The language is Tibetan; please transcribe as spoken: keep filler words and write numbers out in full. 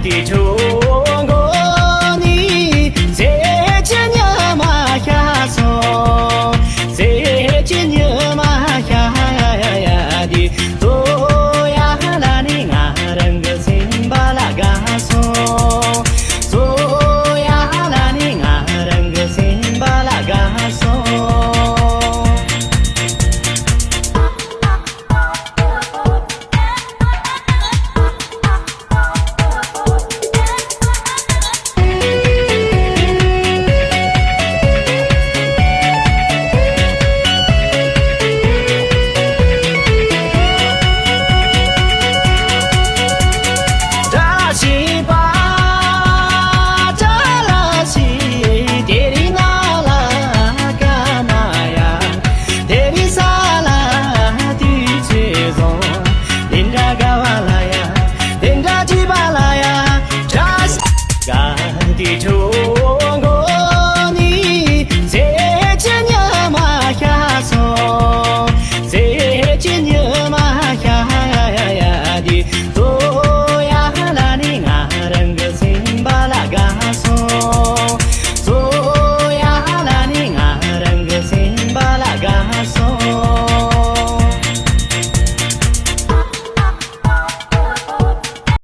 དེ་ཆུ་འགོ་ནི་ཚེ་ཆེ་ཉི་མ་ཤར་སོང་། ཚེ་ཆེ་ཉི་མ་ཤར་ཡ་དེ། གཙོ་ཡ་ལ་ནི་ང་རང་གི་སེམས་པ་ལ་དགའ་སོང་། གཙོ་ཡ་ལ་ནི་ང་རང་གི་སེམས་པ་ལ་དགའ་སོང་། བཀྲ་ཤིས་པ་བཀྲ་ལ་ཤིས། དེ་རིང་ང་ལ་སྐར་མ་ཡ། དེ་རིང་ས་ལ་དུས་ཚོད་བཟང་། དེ་འདྲ་དགའ་བ་ལ་ཡ། དེ་འདྲ་སྐྱིད་པ་ལ་ཡ། བཀྲ་ཤིས། དགའ་དེ་ཆུ་